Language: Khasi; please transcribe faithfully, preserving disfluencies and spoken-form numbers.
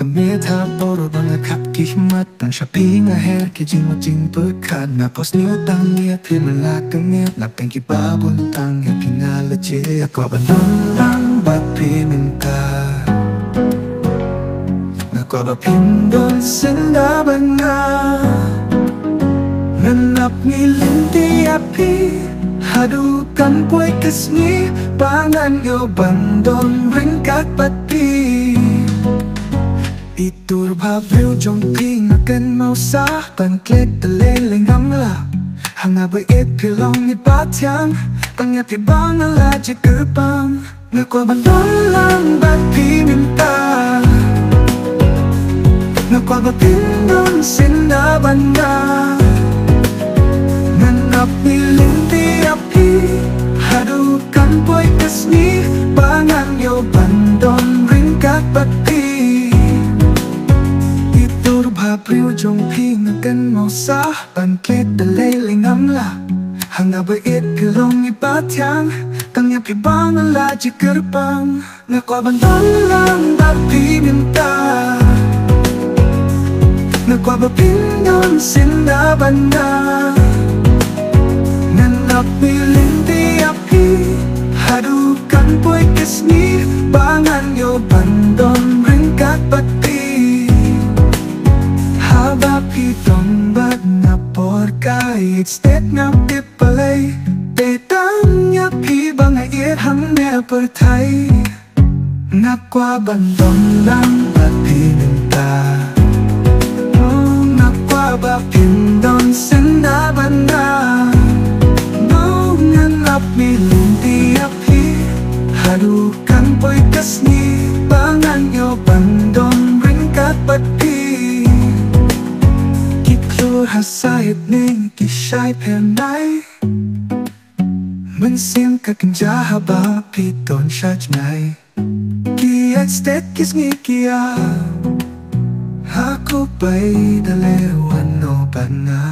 Mynta baroh ba nga khap ki khmat, tang sha phi nga her ki jingmut jingpyrkhat. Nga pos sniew tang ïa phi, mynta ka ngiat na pdeng ki babun, tang ïa phi nga la jied. Nga kwah ban don lang bad phi mynta. Nga kwah ba phin don syndah bad nga. Ngan ap mih lynti ïa phi haduh kan poi ka sngi ba ngan ïoh ban don ryngkat bad phi. I dur ba briew jong phi nga kynmaw sah, ban klet te lei lei ngam lah. Ha nga ba ïeit phi long i ba thiang, tang ïa phi ba nga la jied kyrpang. Nga kwah ban don lang bad phi mynta. Nga kwah ba phin don syndah bad nga. Ngan ap mih lynti ïa phi haduh kan poi ka sngi ba ngan ïoh ban don ryngkat bad phi. I dur ba briew jong phi nga kynmaw sah, ban klet te lei lei ngam lah. Ha nga ba ïeit phi long i ba thiang, tang ïa phi ba nga la jied kyrpang. Nga kwah ban don lang bad phi mynta. Nga kwah ba phin don syndah bad nga. Ngan ap mih lynti ïa phi haduh kan poi ka sngi ba ngan ïoh ban don ryngkat bad phi. Haba phi don bad nga por ka ïeit stet ngam tip balei. Te tang ïa phi ba nga ïeit hangne ha pyrthei. Nga kwah ban don lang bad phi mynta. Oh, nga kwah ba phin don syndah bad nga. Oh, ngan ap mih lynti ïa phi haduh kan poi ka sngi ba ngan ïoh ban don ryngkat bad phi. Ki khlur ha sait ning ki shai pher nai. Mynsiem ka kynjah haba phi don sha jngai. Ki ïaid stet ki sngi ki ïa. Ha ko bai da leh wan noh bad nga.